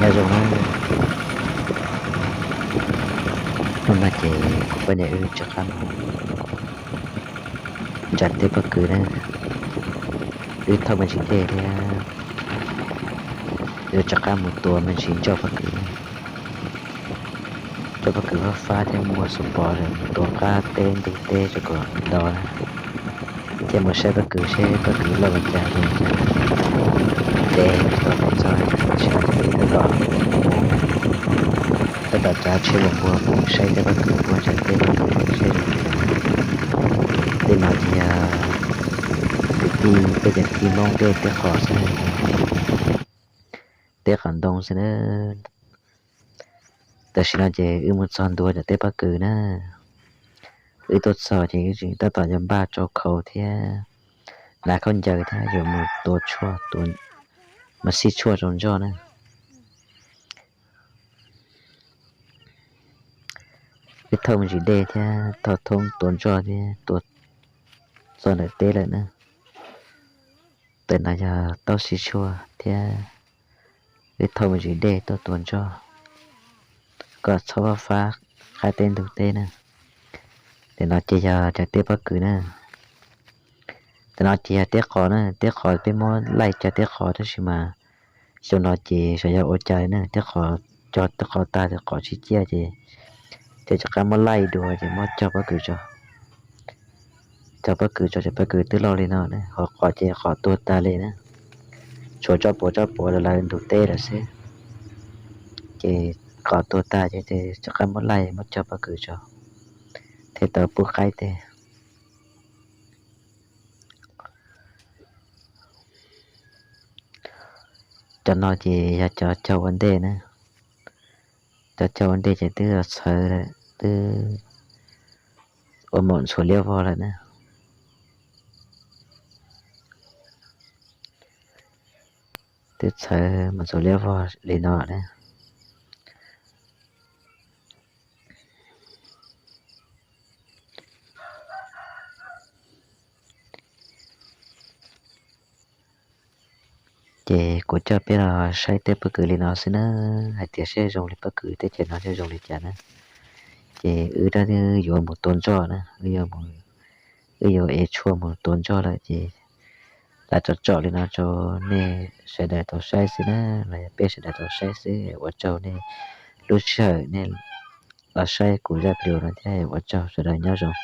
Nyob zoo na, hnub no ces kuv poj niam wb rov qab mus nram teb pob kws na. Wb thauj me ntsis dej thiab wb rov qab mus tua me ntsis ntsos pob kws na. Ntsos pob kws fab fab thiab muaj xuv pov lawm, mus tua qab teb ntug teb rau kom ntau na. Thiab mus saib pob kws seb pob kws loj li cas zoo li cas. Ces mus txog tam sim no ces tab tom, tab tom tsav tsheb los npua mus saib tej pob kws npua nram teb pob kws seb zoo li cas. Tej no ces yog kwv tij, peb cov kwv tij Hmoob tej teb qos xwb, teb qos ntoo xwb na. Tam sim no ces wb mus txog ntua nram teb pob kws na. Wb tuaj txog ces wb tseem tab tom yuav npaj tsau khau thiab hnav khaub ncaws thiab yuav mus tua tshuaj, mus sij tshuaj rau ntsos na. Wb thauj me ntsis dej thiab thauj thoob tua ntsos thiab tua txog ntawm teb lawm na. Tam no yog taub sij tshuaj thiab wb thauj me ntsis dej tuaj tua ntsos kom txhob fab fab qab teb ntug teb na. Tam no ces yog cov teb pob kws na. Tam no ces yog teb qos na, teb qos peb muab laij cov teb qos tab sis mas xyoo no ces xyov yog ua cas li na, teb qos, cog teb qos tag ces qos tsis ciaj ces, ces rov qab muab laij dua ces muab cog pob kws tso. Cog pob kws tso, cov pob kws twb loj li no na, ho qos ces qos tuag tag li na. Tshuav tsob puav tsob puav lawv ntug teb lawm xwb. Ces qos tuag tag ces rov qab muab laij muab cog pob kws tso thiaj tau pub qaib tej. Cov no ces yog cov cog ua ntej na. Cov cog ua ntej ces twb txhawv lawm, twb ua maum ntxhuav liab vog lawm na. Twb txhawv maum ntxhuav liab vog li no na. Ces kuv coj peb los saib teb pob kws li no xwb na, hais tias seb zoo li pob kws teb chaws no seb zoo li cas na. Ces wb rov yuav mus tua ntsos na, wb yuav ev tshuaj mus tua ntsos lawm ces lam tsom tsom li no rau nej sawv daws tau saib xwb na, los yog peb sawv daws tau saib xwb. Ua tsaug nej lub sij hawm nej los saib kuv zaj video no thiab ua tsaug sawv daws, nyob zoo.